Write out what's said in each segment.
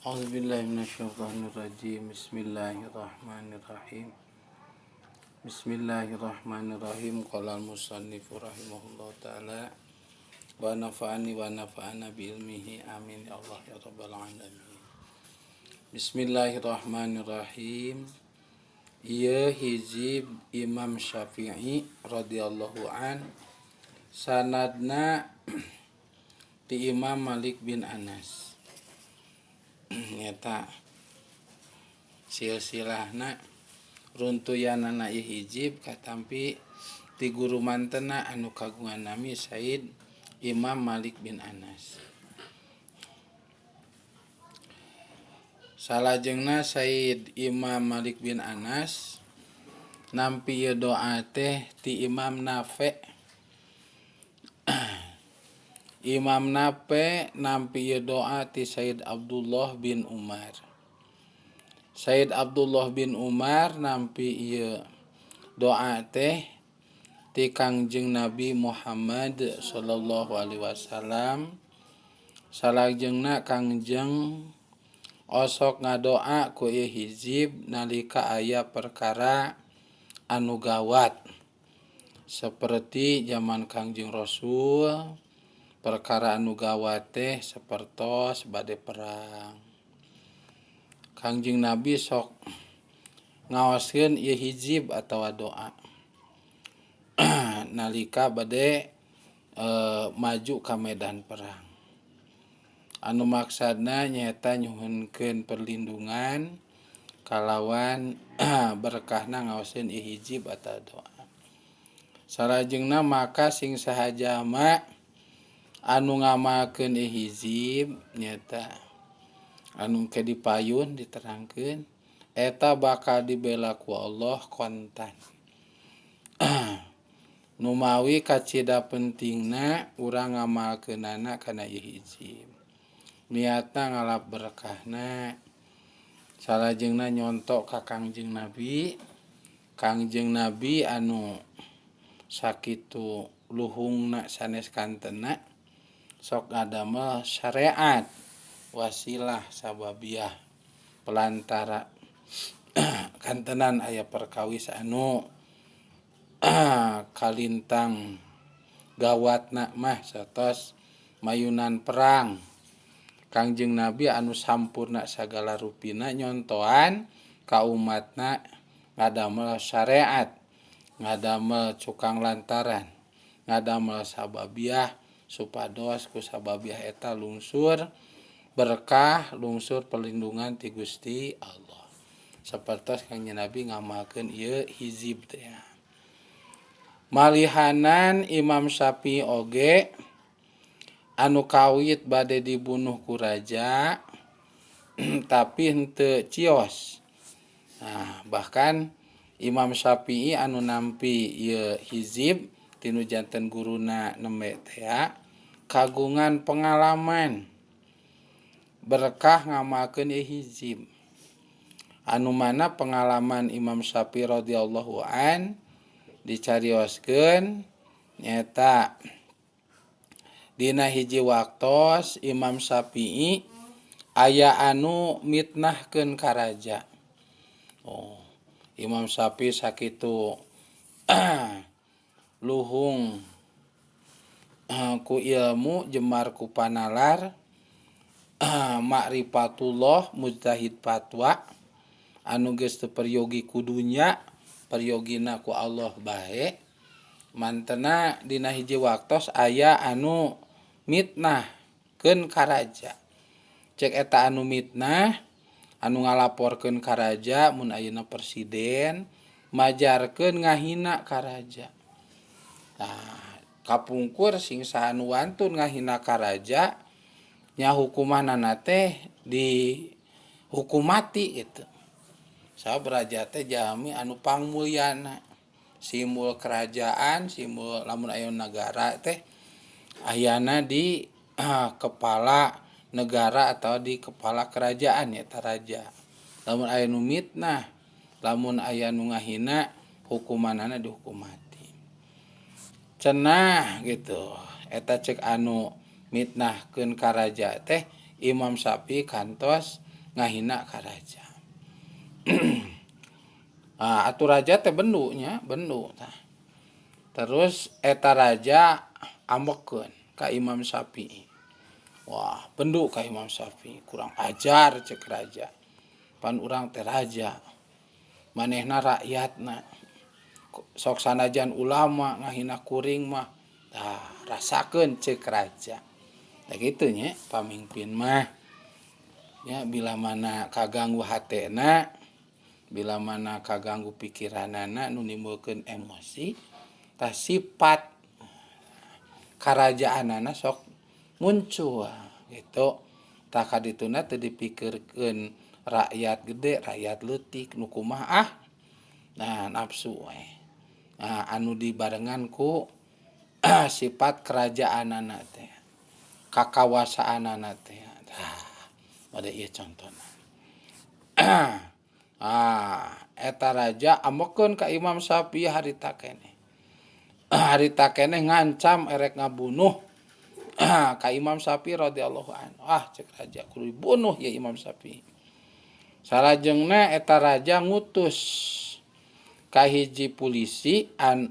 A'udzubillahi minasyaitonirrajim. Bismillahirrahmanirrahim. Bismillahirrahmanirrahim. Qala al-musannifu rahimahullah ta'ala wa nafa'ani wa nafa'ana bi ilmihi. Amin ya Allah ya rabbal alamin. Bismillahirrahmanirrahim. Ieu hizib Imam Syafi'i radhiyallahu an sanadna ti Imam Malik bin Anas. Nyata silsilahna runtuyanana ieu hizib katampi ti guru mantena anu kagungan nami Said Imam Malik bin Anas. Salajengna Said Imam Malik bin Anas nampi ieu doa teh ti Imam Nafi. Imam Nafi nampi ieu doa ti Said Abdullah bin Umar. Said Abdullah bin Umar nampi ieu doa teh ti Kangjeng Nabi Muhammad sallallahu alaihi wasallam. Salajengna Kangjeng osok ngadoa ku ieu hizib nalika aya perkara anu gawat. Seperti zaman Kangjeng Rasul, perkara anu gawat teh sapertos bade perang. Kangjeng Nabi sok ngaoskeun ieu hizib atawa doa nalika bade maju ka medan perang. Anu maksadna nyaeta nyuhunkeun perlindungan kalawan berkahna ngaoskeun ieu hizib atawa doa. Salajengna maka sing saha jalma anu ngamalkeun ieu hizib nyaeta anu ke dipayun diterangkeun eta bakal dibela ku Allah kontan. Numawi kacida pentingna urang ngamalkeunana kana ieu hizib. Niatna ngalap berkahna. Salajengna nyontok ka Kangjeng Nabi. Kangjeng Nabi anu sakitu luhungna sanes kantena sok ngadamel syariat wasilah sababiah pelantara kantenan aya perkawis anu kalintang gawatna mah satos mayunan perang. Kangjeng Nabi anu sampurna sagala rupina nyontoan ka umatna ngadamel syariat, ngadamel cukang lantaran, ngadamel sababiah supados ku sababiah eta lungsur berkah, lungsur perlindungan ti Gusti Allah. Sapertos Kangjeng Nabi ngamalkeun ieu hizib teh. Malihanan Imam Syafi'i oge anu kawit bade dibunuh ku raja tapi henteu cios. Nah, bahkan Imam Syafi'i anu nampi ieu hizib tinu janten guruna nembe teh kagungan pengalaman berkah ngamalkeun ieu hizib. Anu mana pengalaman Imam Syafi'i radhiyallahu an dicarioskeun nyaeta dina hiji waktos Imam Syafi'i aya anu mitnahkeun ka raja. Oh, Imam Syafi'i sakitu luhung ku ilmu jemar ku panalar ma'rifatullah mujtahid fatwa anu geus teu peryogi ku dunya peryogina ku Allah bae. Mantena dina hiji waktos aya anu mitnahkeun ka raja. Cek eta anu mitnah anu ngalaporkeun ka raja mun ayeuna presiden majarkeun ngahina ka raja. Nah, kapungkur sing saha anu wantun ngahina ka raja nya hukumanana teh dihukum mati gitu. Sabab raja teh jalmi anu pangmulyana, simbol kerajaan, simbol lamun aya nagara teh ayana di kepala negara atau di kepala kerajaan nyaeta raja. Lamun aya nu mitnah, lamun aya nu ngahina hukumanana dihukum mati. Cenah gitu. Eta cek anu mitnahkeun ka raja teh Imam Syafi'i kantos Ngahina ka raja. Ah, atuh raja teh bendu nya, bendu tah. Terus eta raja ambekeun ka Imam Syafi'i. Wah, bendu ka Imam Syafi'i, kurang ajar cek raja. Pan urang teh raja, manehna rakyatna. Sok sanajan ulama ngahina kuring mah, tah rasakeun cek raja. Tah kitu nya pamimpin mah. Nya bila mana kaganggu hatena, bila mana kaganggu pikiranana nu nimbulkeun emosi, tah sifat karajaanana sok muncul gitu. Tah kadituna teu dipikirkeun rakyat gede, rakyat leutik nu kumaha ah. Nah, nafsu we. Nah, anu dibarengan ku sifat kerajaanana teh, kakawasaanana teh. Tah, pada ieu contona. Ah, eta raja ambekeun ka Imam Syafi'i harita keneh. Harita keneh ngancam erek ngabunuh ka Imam Syafi'i radhiyallahu anhu. Ah, cek raja kudu dibunuh ya Imam Syafi'i. Salajengna eta raja ngutus ka hiji polisi anu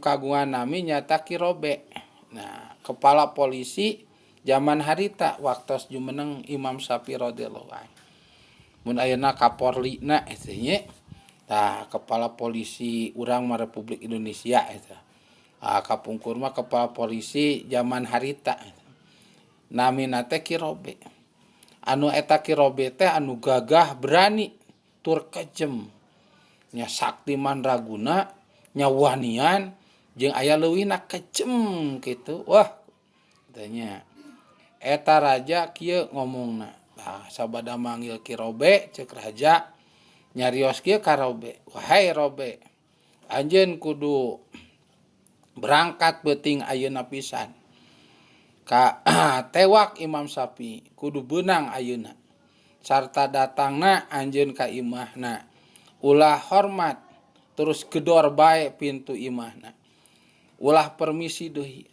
kagungan nami nyata Ki Robe. Nah, kepala polisi zaman harita waktos jumeneng Imam Syafi'i radhiyallahu anhu. Mun ayeuna kaporlina eta nya. Tah, kepala polisi urang mah Republik Indonesia eta. Ah, kapungkur mah kepala polisi zaman harita. Namina teh Ki Robe. Anu eta Ki Robe teh anu gagah berani tur kejem. Nya sakti mandraguna, nya wanian jeung aya leuwihna kejem kitu. Wah, tanya. Eta raja kieu ngomongna. Tah, sabada manggil Ki Robe cek raja nyarios kieu ka Robe. Wahai Robe, anjeun kudu berangkat beuting ayeuna pisan. Ka tewak Imam Syafi'i kudu beunang ayeuna. Sarta datangna anjeun ka imahna. Ulah hormat terus gedor bae pintu imahna. Ulah permisi deui.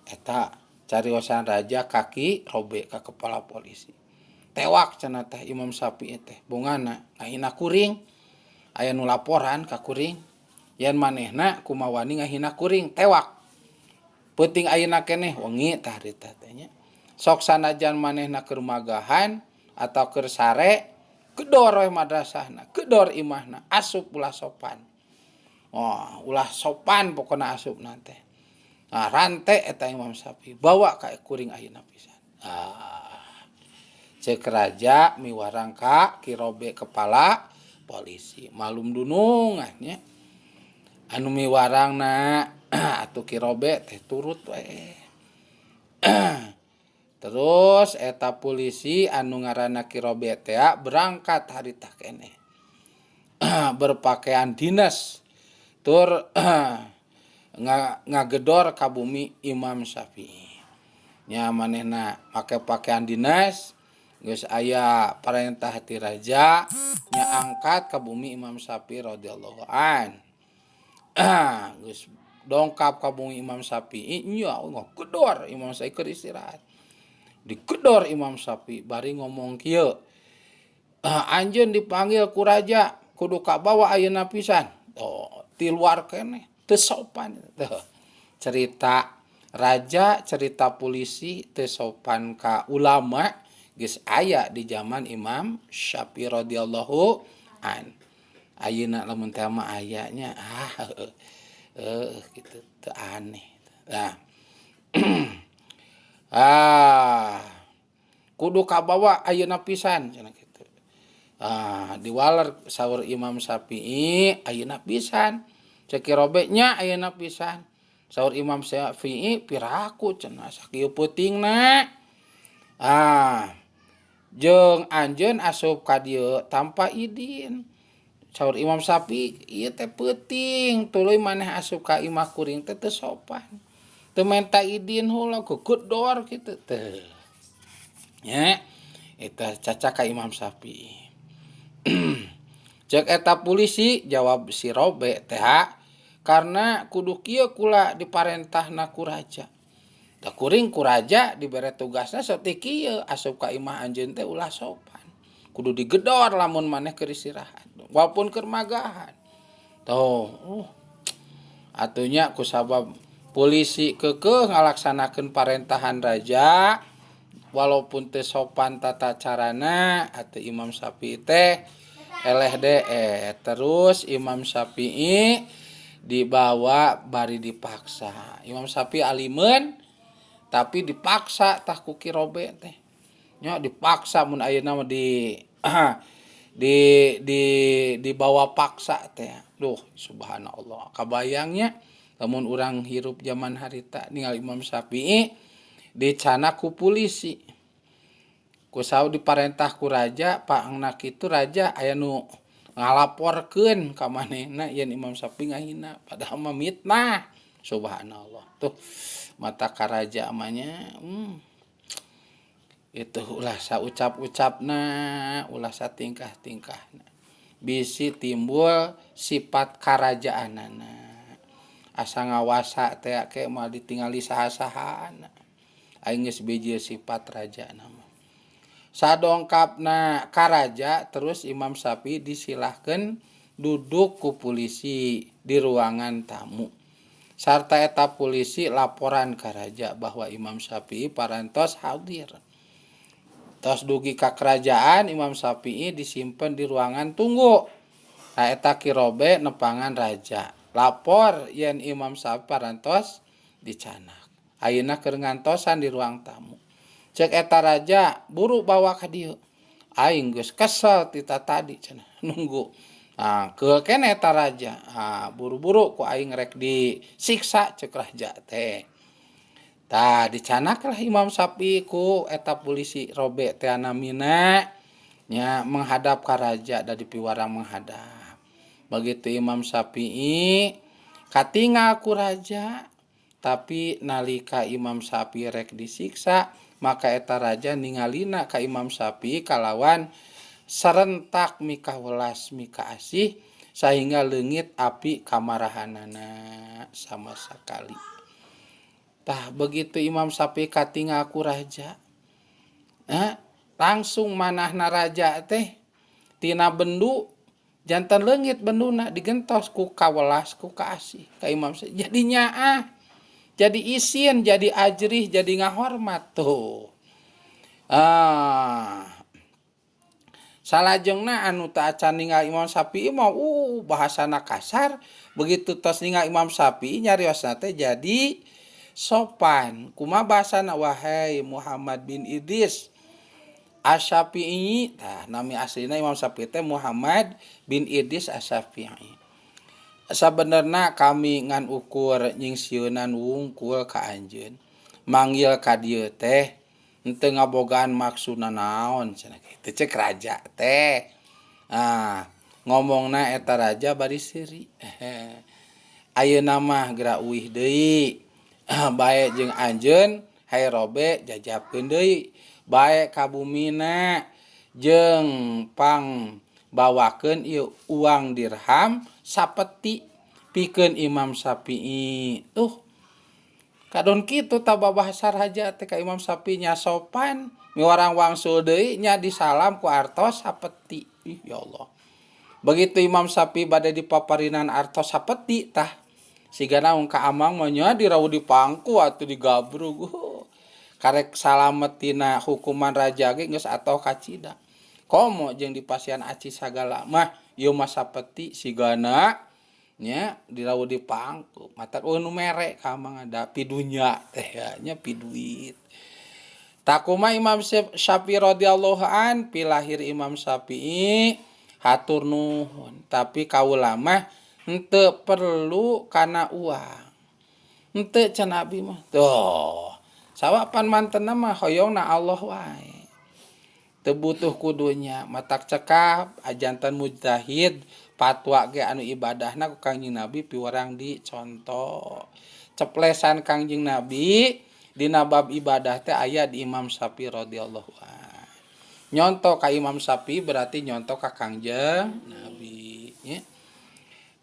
Eta cariosan raja ka Ki Robe ka kepala polisi. Tewak cenah teh Imam Syafi'i teh bongana ngahina kuring. Aya nu laporan ka kuring yen manehna kumawani ngahina kuring tewak. Peuting ayeuna keneh wengi tah harita teh nya. Sok sanajan manehna keur magahan atau keur sare gedor we madrasahna, gedor imahna, asup ulah sopan. Oh, ulah sopan pokona asupna teh. Nah, rante eta Imam Syafi'i bawa ka kuring ayeuna pisan. Ah, cek raja miwarang ka Ki Robe kepala polisi. Malum dunungan nya. Anu miwarangna atuh Ki Robe teh turut we. Terus eta polisi anu ngaranna Ki Robe teh berangkat harita keneh. Berpakaian dinas tur ngagedor ka bumi Imam Syafi'i. Nya manehna make pakaian dinas geus aya parentah ti raja nya angkat ka bumi Imam Syafi'i radhiyallahu an. Geus dongkap ka bumi Imam Syafi'i nya ngagedor Imam Syafi'i keur istirahat. Digedor Imam Syafi'i bari ngomong kieu. Anjeun dipanggil ku raja kudu kabawa ayeuna pisan. Oh, ti luar keneh teu sopan. Tuh, cerita raja, cerita polisi teu sopan ka ulama geus aya di zaman Imam Syafi'i radhiyallahu an. Ayeuna lamun teh mah aya nya ah heueuh kitu teu aneh. Nah. Ah, kudu kabawa ayeuna pisan cenah kitu. Ah, diwaler saur Imam Syafi'i ayeuna pisan. Cek Ki Robe nya ayeuna pisan. Saur Imam Syafi'i piraku cenah sakieu peutingna. Ah, jeung anjeun asup ka dieu tanpa idin. Saur Imam Syafi'i ieu teh peuting tuluy maneh asup ka imah kuring teh teu sopan. Teu menta idin heula gegedor kitu teh. Nya eta caca ka Imam Syafi'i. Cek eta polisi jawab si Robe teh karena kudu kieu kula diparentahna ku raja. Da kuring ku raja dibere tugasna saeutik kieu asup ka imah anjeun teh ulah sopan. Kudu digedor lamun maneh keur istirahat walaupun keur magahan. Tuh, atunya kusabab polisi keukeuh ngalaksanakeun parentahan raja walaupun teu sopan tata carana atuh Imam Syafi'i teh eleh terus Imam Syafi'i dibawa bari dipaksa. Imam Syafi'i alimeun tapi dipaksa tah ku Ki Robe teh. Nya dipaksa mun ayeuna mah di di dibawa paksa teh. Duh, subhanallah. Kabayangnya lamun urang hirup zaman harita ningali Imam Syafi'i dicanak ku polisi. Ku saur diparentah ku raja, pangna kitu raja aya nu ngalaporkeun ka manehna yen Imam Syafi'i ngahina padahal mah mitnah. Subhanallah. Tuh mata ka raja mah nya itu ulah saucap-ucapna, ulah satingkah-tingkahna. Bisi timbul sifat karajaanana. Asa ngawasa teh ke moal ditingali saha-sahana. Aing geus bijil sifat rajana mah. Sadongkapna karaja terus Imam Syafi'i disilahkeun duduk ku polisi di ruangan tamu. Sarta eta polisi laporan ka raja bahwa Imam Syafi'i parantos hadir. Tos dugi ka kerajaan Imam Syafi'i disimpen di ruangan tunggu. Nah eta Ki Robe nepangan raja. Lapor yen Imam Syafi'i parantos dicanak. Ayeuna keur ngantosan di ruang tamu. Cek eta raja buru bawa ka dieu. Aing geus kesel tita tadi cenah nunggu. Nah, keul keneh eta raja. Ah, buru-buru ku aing rek disiksa cek raja teh. Tah dicanaklah Imam Syafi'i ku eta polisi Robe teh namina nya menghadap ka raja da dipiwarang menghadap. Begitu Imam Syafi'i katingal ku raja, tapi nalika Imam Syafi'i rek disiksa maka eta raja ningalina ka Imam Syafi'i kalawan serentak mika welas mika asih sehingga leungit api kamarahanana sama sekali. Tah begitu Imam Syafi'i katingal ku raja, langsung manahna raja teh tina bendu jantan leungit benduna digentos ku kawelas ku kaasih ka Imam Syafi'i. Jadi nyaah, jadi isin, jadi ajrih, jadi ngahormat tuh. Salajengna anu teu acan ninggal Imam Syafi'i mah bahasana kasar, begitu tos ninggal Imam Syafi'i nyariosna teh jadi sopan. Kumaha bahasana wahai Muhammad bin Idris Asy-Syafi'i. Tah nami aslina Imam Syafi'i teh Muhammad bin Idris Asy-Syafi'i. Sabenerna kami ngan ukur nyingsieunan wungkul ka anjeun. Manggil ka dieu teh henteu ngabogaan maksudna naon cenah kitu cek raja teh. Ah, ngomongna eta raja bari seuri. Ayeuna mah geura uih deui. Bae jeung anjeun hae Robe jajabkeun deui. Bae ka bumina jeung pang bawakeun ieu uang dirham sapeti pikeun Imam Syafi'i. Tuh kadon kitu tah babahasa raja teh ka Imam Syafi'i nya sopan miwarang wangsul deui nya disalam ku artos sapeti. Ih ya Allah. Begitu Imam Syafi'i bade dipaparinan artos sapeti tah sigana ka amang mah nya dirawu di pangku atuh digabrug. Karek salamet tina hukuman raja ge geus atoh kacida. Komo jeung dipasihan aci sagala mah ieu mah sapeti sigana nya dirawu di pangku. Matak eueuh nu mere ka amang ada pidunya teh ya nya piduit. Takuma Imam Syafi'i radhiyallahu an pilahir Imam Syafi'i hatur nuhun, tapi kaula mah henteu perlu kana uang. Henteu cenah abi mah. Tuh. Sawapan mantena mah hoyongna Allah wae. Teu butuh kudunya, matak cekap ajantan mujtahid fatwa ge anu ibadahna ku Kangjeng Nabi piwarang dicontoh. Ceplesan Kangjeng Nabi dina bab ibadah teh aya di Imam Syafi'i radhiyallahu an. Nyonto ka Imam Syafi'i berarti nyonto ka Kangjeng Nabi nya.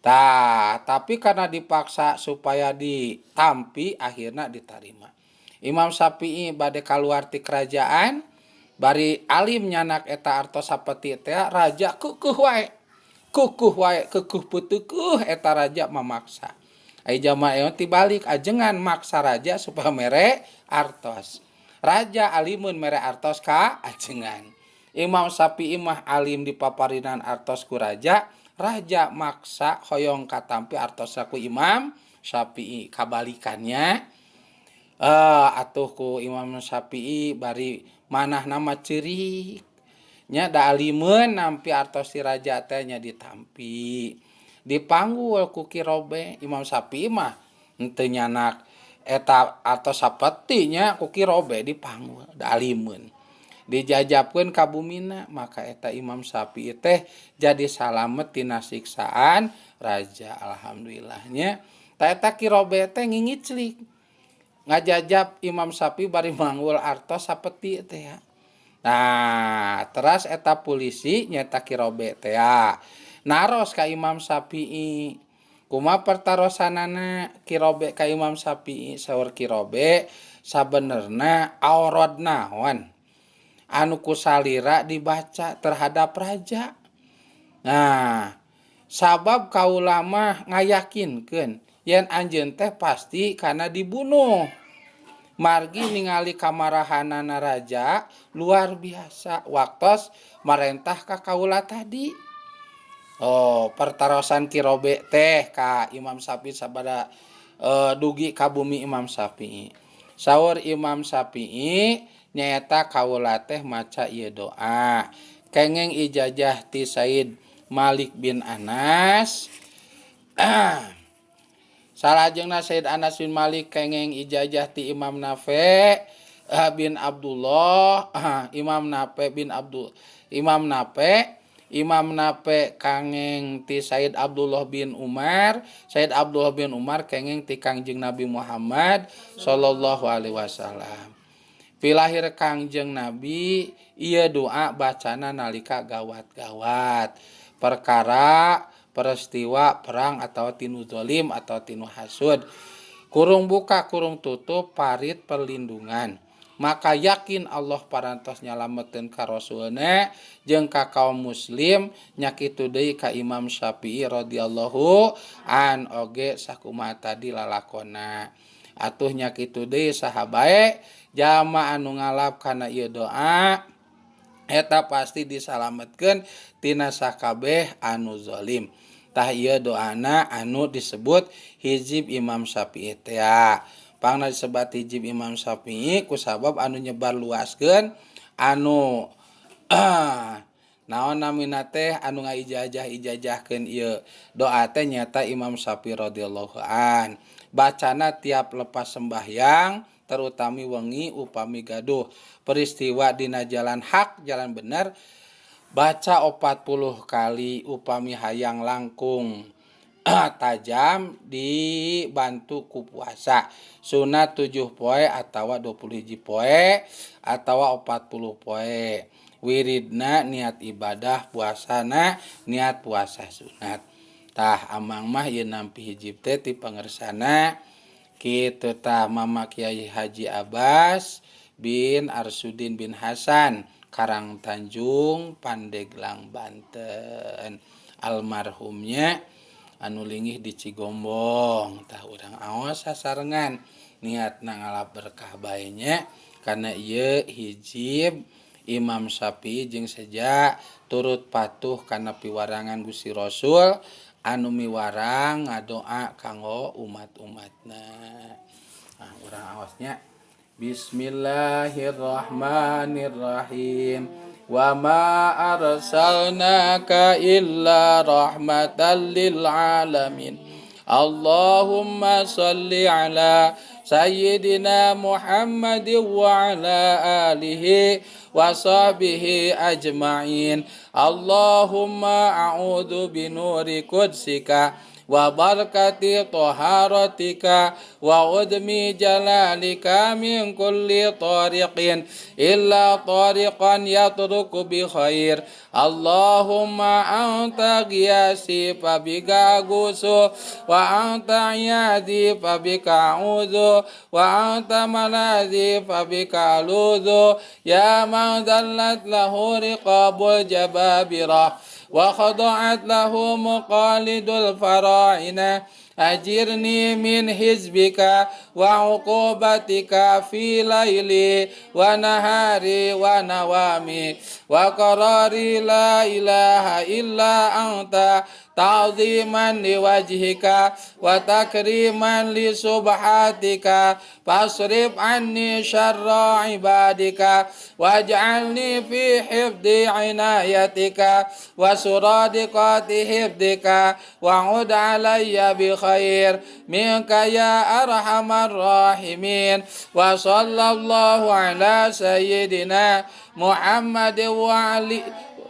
Tah, tapi karena dipaksa supaya ditampi akhirna ditarima. Imam Syafi'i bade kaluar ti kerajaan bari alim nyanak eta artos sapeti teh raja keukeeh wae. Keukeeh wae keukeeh peuteukeuh eta raja mamaksa. Ai jamaah tibalik ajengan maksa raja supaya mere artos. Raja alimun mere artos ka ajengan. Imam Syafi'i mah alim dipaparinan artos ku raja, raja maksa hoyong katampi artos ku Imam Syafi'i. Kabalikannya atuh ku Imam Syafi'i bari manah nama ceurik nya da alimeun nampi artos si raja teh nya ditampi. Dipanggul ku Ki Robe. Imam Syafi'i mah henteu nyanak eta artos sapeti nya ku Ki Robe dipanggul da alimeun. Dijajabkeun ka bumina maka eta Imam Syafi'i teh jadi salamet tina siksaan raja. Alhamdulillahnya ta eta Ki Robe teh ngingiclik ngajajab Imam Syafi'i bari manggul artos sapeti teh ya. Nah teras eta polisi nyata Ki Robe teh ya naros ka Imam Syafi'i kumaha pertarosanana Ki Robe ka Imam Syafi'i. Saur Ki Robe sabenerna aurad naon anu kusalira dibaca terhadap raja. Nah, sabab kaula mah ngayakinkeun yen anjeun teh pasti kana dibunuh. Margi ningali kamarahanana raja luar biasa waktos marentah ka kaula tadi. Oh, pertarosan Ki Robe teh ka Imam Syafi'i sabada dugi ka bumi Imam Syafi'i. Saur Imam Syafi'i nyaeta kaula teh maca ieu doa. Kengeng ijazah ti Said Malik bin Anas. Salajengna Said Anas bin Malik kengeng ijazah ti Imam Nafi bin Abdullah, Imam Nafi bin Abdul Imam Nafi, Imam Nafi kangeng ti Said Abdullah bin Umar, Said Abdullah bin Umar kengeng ti Kangjeng Nabi Muhammad sallallahu alaihi wasallam. Pilahir Kangjeng Nabi ieu doa bacana nalika gawat-gawat perkara peristiwa perang atau tinu zalim atau tinu hasud. Kurung buka kurung tutup parit perlindungan. Maka yakin Allah parantos nyalameteun ka rasulna jeung ka kaum muslim nya kitu deui ka Imam Syafi'i radhiyallahu an oge sakumaha tadi lalakona. Atuh nya kitu deui saha bae jalma anu ngalap kana ieu doa eta pasti disalametkeun tina sakabeh anu zalim. Tah ieu doana anu disebut hizib Imam Syafi'i teh. Pangna disebat hizib Imam Syafi'i kusabab anu nyebar luaskeun anu naon namina teh anu ngaijazah-ijazahkeun ieu doa teh nyaeta Imam Syafi'i radhiyallahu an. Bacana tiap lepas sembahyang terutami wengi upami gaduh peristiwa dina jalan hak jalan bener baca 40 kali upami hayang langkung tajam dibantu ku puasa sunat 7 poe atawa 20 poe atawa 40 poe wiridna niat ibadah puasana niat puasa sunat. Tah amang mah ieu nampi hijib teh ti pangersana kitu tah Mama Kiai Haji Abbas bin Arsudin bin Hasan Karang Tanjung Pandeglang Banten almarhumnya anu lingih di Cigombong. Tah urang aos sasarengan niatna ngalap berkah bae nya karena ieu hijib Imam Syafi'i jeung seja turut patuh kana piwarangan Gusti Rasul anu miwarang ngadoa kanggo umat-umatna. Nah, urang aosnya Bismillahirrahmanirrahim. Wa ma arsalnaka illa rahmatan lil alamin. Allahumma salli ala Sayyidina Muhammad wa ala alihi wa sahbihi ajma'in. Allahumma a'udzu binuri qudsika Wa barakati taharatika wa udmi jalalika min kulli tariqin illa tariqan yatruku bi khair. Allahumma anta ghiyasi fabika agusu wa anta iyadi fabika a'udzu wa anta malazi fabika aluzu ya man dallat lahu riqabul jababirah wa khada'at lahu muqalidul fara'ina ajirni min hizbika wa uqubatika fi laili wa nahari wa nawami wa qarari la ilaha illa anta ta'ziman liwajhika wa takriman li subhatika fasrif anni syarra ibadika waj'alni fi hifdi inayatika wa suradiqati hifdika wa'ud alayya bi khair minka ya arhamar rahimin. Wa sallallahu ala sayyidina Muhammad wa ali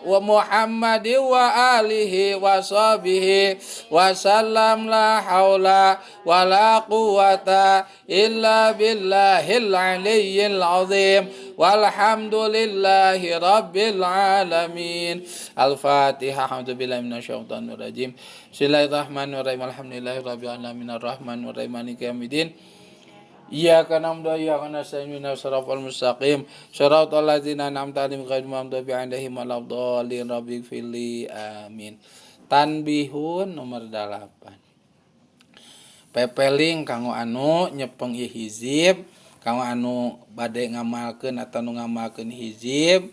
wa Muhammad wa alihi wa sahbihi wa sallam. La haula wa la quwata illa billahil aliyyil azim. Walhamdulillahi rabbil alamin. Al-Fatihah. Alhamdulillahi minasyaitonir rajim. Bismillahirrahmanirrahim. Alhamdulillahi rabbil alamin arrahmanir rahim maliki yaumiddin. Iyyaka na'budu wa iyyaka nasta'in ihdinas siratal mustaqim siratal ladzina an'amta 'alaihim ghairil maghdubi 'alaihim waladdallin rabbighfirli amin. Tanbihun nomor 8. Pepeling kanggo anu nyepeng ieu hizib, kanggo anu bade ngamalkeun atau nu ngamalkeun hizib,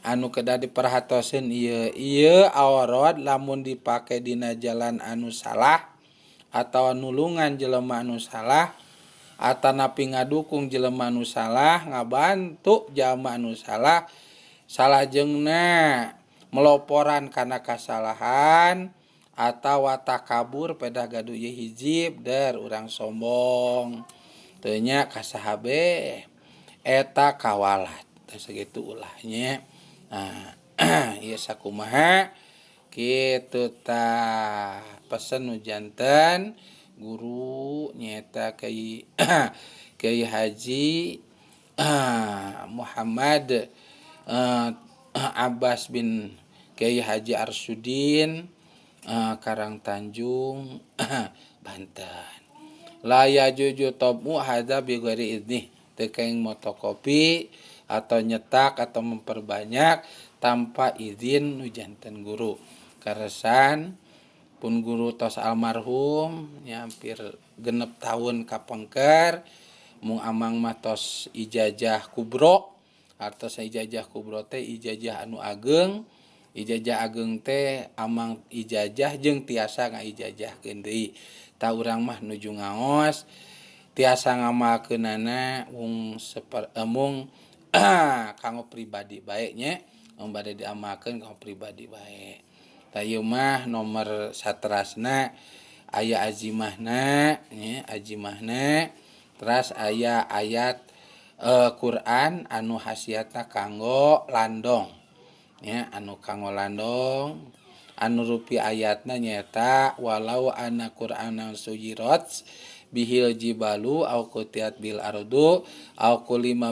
anu kedah diperhatosin ieu ieu aurad lamun dipake dina jalan anu salah atau nulungan jelema anu salah atanapi ngadukung jelema anu salah, ngabantu jalma anu salah, salajengna meloporan kana kasalahan atawa takabur pedah gaduh ieu hizib der urang sombong teu nya ka saha be eta kawalat teh sakitu ulahnya. Nah, ieu sakumaha kitu tah pesen nu janten guru nyata Kiai Kiai Haji Muhammad Abbas bin Kiai Haji Arsudin, Karang Tanjung, Banten. La yajuzu thabu hadza bi ghairi idnih, teu kenging motokopi atau nyetak atau memperbanyak tanpa izin nu janten guru. Karesan pun guru tos almarhum ya, hampir 6 tahun kapengker. Mung amang mah tos ijazah kubro. Artos ijazah kubro teh ijazah anu ageng. Ijazah ageng teh amang ijazah jeung tiasa ngaijazahkeun deui. Tah, urang mah nuju ngaos tiasa ngamalkeunana mung seper, mung kanggo pribadi bae nya, mun bade diamalkeun kanggo pribadi bae. Tah, ieu mah nomor saterasna aya azimahna nya, azimahna teras aya ayat Quran anu khasiatna kanggo landong nya, anu kanggo landong anu rupi ayatna nyaeta walau anna Qur'anan suyirat bihil jibalu au qutiat bil ardu au kulima.